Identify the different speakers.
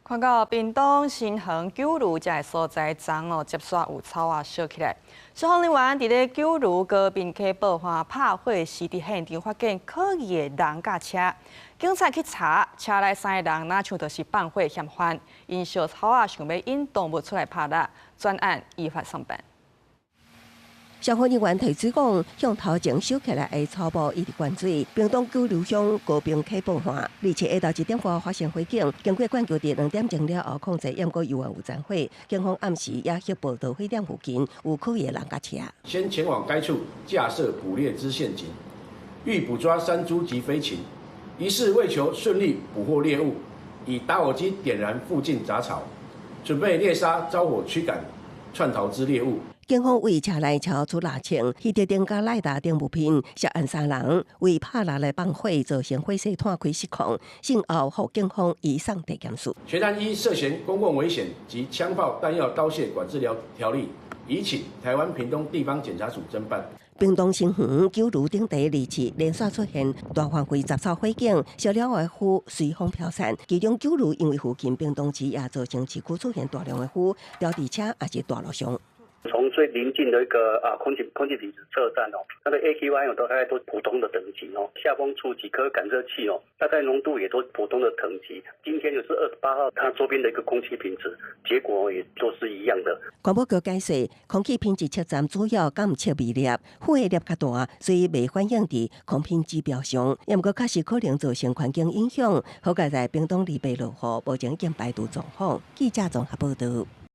Speaker 1: 看到屏東新園九如這个所在，昨哦接續有草仔燒起來。消防人員佇咧九如高屏溪報岸拍火時，佇現場發現可疑的人佮車。警察去查，車內三个人，若像就是放火嫌犯，𪜶燒草仔想欲引動物出來拍獵，全案依法送辦。
Speaker 2: 消防人員提水講，向頭前燒起來的草木一直灌水。屏東九如鄉高屏溪報岸，27下晝1點外發生火警，經過灌救佇2點鐘了後控制，毋過猶原有殘火。警方暗時也翕報導火點附近有可疑的人佮車。
Speaker 3: 先前往該處架設捕獵之陷阱，欲捕抓山豬及飛禽。疑似為求順利捕獲獵物，以打火機點燃附近雜草，準備獵殺招火驅趕竄逃之獵物。
Speaker 2: 警方為車內敲出獵槍、彼得燈佮賴達等物品，涉案三人為拍獵來放火，造成火勢湠開失控，性後予警方移送地檢署。
Speaker 3: 全案依涉嫌公共危險及槍炮彈藥刀械管制條例，移請台灣屏東地方檢察署偵辦。
Speaker 2: 屏東新園九如頂地27連續出現大範圍雜草火警，燒了的灰隨風飄散。其中九如因為附近屏東市也造成市區出現大量的灰，吊佇車也是大路上。
Speaker 4: 從最鄰近的一個空氣品質測站哦，它的 AQI 都大概都普通的等級哦，下風處幾顆感測器哦，大概濃度也都普通的等級。今天就是28號，它周邊的一個空氣品質結果也都是一樣的。
Speaker 2: 環保局解釋，空氣品質測站主要監測微粒，灰的粒較大，所以袂反映佇空品指標上。毋過確實可能造成環境影響。好佳在屏東二八落雨，目前已經排除狀況。記者綜合報道。